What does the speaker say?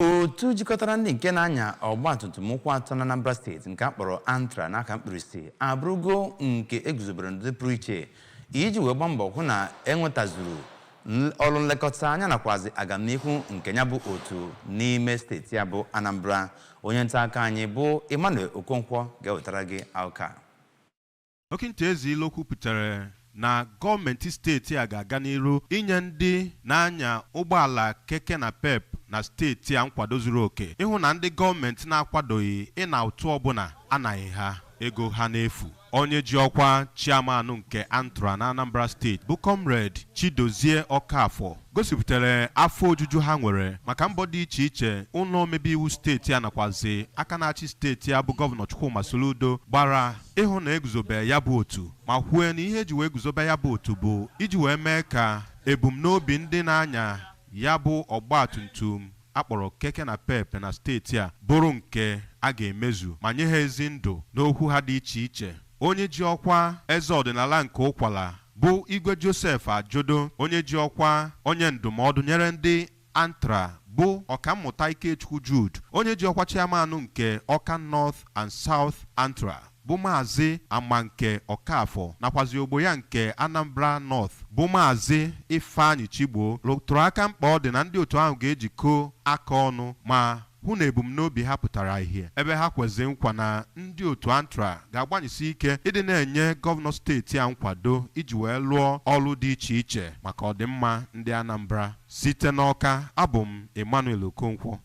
Otu jikọtara ndị nke na-anya ọgbatumtum ụkwụ atọ na Anambra Steeti nke a kpọrọ ANTRA n'aka mkpirisi abụrụgo nke eguzobere n'ụdị pụrụ iche iji wee gbaa mbọ hụ na enwetazuru ọrụ nlekọta anya nakwazi agamnihu nke ya bụ otu n'ime steeti ya bụ Anambra. Onye nta akụkọ anyị bụ Emmanuel Okonkwo ga-ewetara gị akụkọ a. Dọkịta Ezeilo kwupụtara na gọọmenti steeti a ga-aga n'iru inye ndị na-anya ụgbọala keke napep na steeti a nkwado zuru oke ịhụ na ndị gọọmenti na-akwadoghị ịna ụtụ ọbụla anaghị ha ego ha n'efu. Onye ji ọkwa chairman nke ANTRA na Anambra Steeti bụ Comrade Chidozie Ọkafọ gosipụtara afọ ojuju ha nwere maka mbọ dị iche iche ụlọ omebe iwu steeti a nakwazi aka na-achị steeti a bụ Gọvanọ Chukwuma Soludo gbara ịhụ na eguzobe ya bụ otu, ma kwue na ihe eji wee guzobe ya bụ otu bụ iji wee mee ka ebumnobi ndị na-anya ya bụ ọgba tum tum akpọrọ keke napep na steeti a bụrụ nke a ga-emezu ma nye ha ezi ndụ n'okwu ha dị iche iche. Onye ji ọkwa eze ọdịnala nke Ụkwala bụ Igwe Joseph Ajodo, onye ji ọkwa onye ndụmọdụ nyere ndị ANTRA bụ Ọkammụta Ikechukwu Jude, onye ji ọkwa chairman nke Ọka North and South ANTRA bụ Maazị Amanke Ọkafọ, nakwazi ogbo ya nke Anambra North bụ Maazị Ifeanyị Chigbo rụtụrụ aka mkpa ọ dị na ndị otu ahụ ga-ejikọ aka ọnụ ma hụ na ebumnobi ha pụtara ihe, ebe ha kwezi nkwa na ndị otu ANTRA ga-agbanyesi ike ịdị na-enye gọvanọ steeti a nkwado iji wee lụọ ọrụ dị iche iche maka ọdịmma ndị Anambra. Site n'Ọka, abụ m Emmanuel Okonkwo.